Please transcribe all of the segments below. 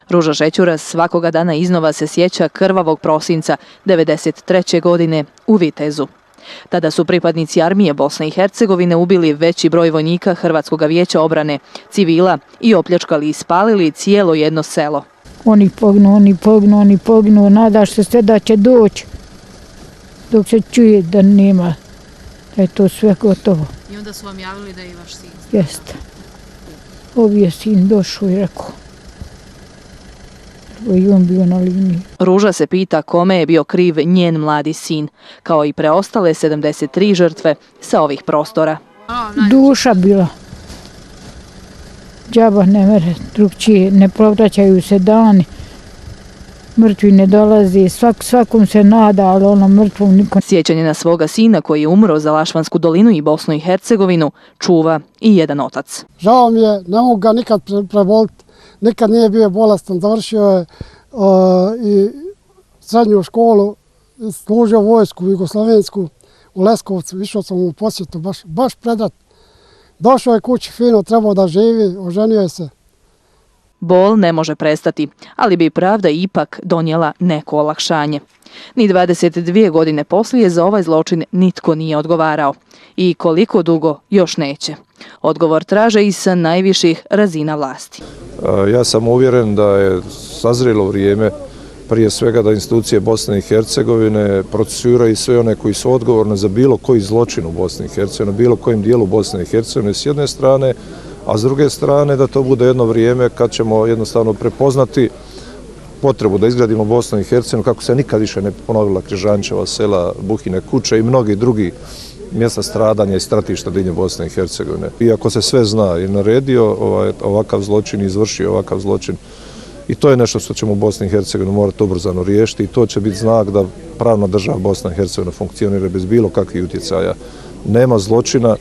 Ruža Šećura svakoga dana iznova se sjeća krvavog prosinca 1993. godine u Vitezu. Tada su pripadnici armije Bosne i Hercegovine ubili veći broj vojnika Hrvatskog vijeća obrane, civila i opljačkali i spalili cijelo jedno selo. Oni pognu, nadaš se sve da će doći, dok se čuje da nema, da je to sve gotovo. I onda su vam javili da je i vaš sin? Jeste. Ovi je sin došao i rekao. I on bio na liniji. Ruža se pita kome je bio kriv njen mladi sin, kao i preostale 73 žrtve sa ovih prostora. Duša bila. Džaba ne mere drugčije, ne povraćaju se dani. Mrtvi ne dolazi, svakom se nada, ali ono mrtvom nikom. Sjećanje na svoga sina koji je umro za Lašvansku dolinu i Bosnu i Hercegovinu čuva i jedan otac. Žao mi je, ne mogu ga nikad preboliti, nikad nije bio bolestan, završio je i srednju školu, služio vojsku jugoslavensku u Leskovcu, išao sam u posjetu, baš predrat. Došao je kući fino, trebao da živi, oženio je se. Bol ne može prestati, ali bi pravda ipak donijela neko olakšanje. Ni 22 godine poslije za ovaj zločin nitko nije odgovarao. I koliko dugo još neće. Odgovor traže i sa najviših razina vlasti. Ja sam uvjeren da je sazrelo vrijeme prije svega da institucije Bosne i Hercegovine procesuiraju sve one koji su odgovorni za bilo koji zločin u Bosni i Hercegovini, bilo kojem dijelu Bosne i Hercegovine s jedne strane, a s druge strane da to bude jedno vrijeme kad ćemo jednostavno prepoznati potrebu da izgradimo Bosnu i Hercegovinu kako se nikad više ne ponovila Križančeva sela, Buhine kuće i mnogi drugi mjesta stradanja i stratišta diljem Bosne i Hercegovine. Iako se sve zna i naredio ovakav zločin i izvršio ovakav zločin, i to je nešto što ćemo u Bosni i Hercegovini morati ubrzano riješiti i to će biti znak da pravna država Bosna i Hercegovina funkcionira bez bilo kakvih utjecaja. Nema zločina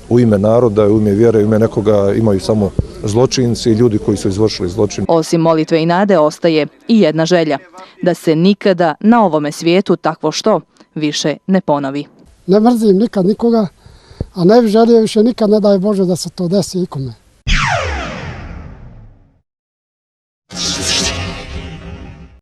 u ime naroda, u ime vjere, u ime nekoga imaju samo zločinci i ljudi koji su izvršili zločin. Osim molitve i nade ostaje i jedna želja, da se nikada na ovome svijetu takvo što više ne ponovi. Ne mrzim nikad nikoga, a ne bih želio više nikad, ne daj Bože da se to desi ikome.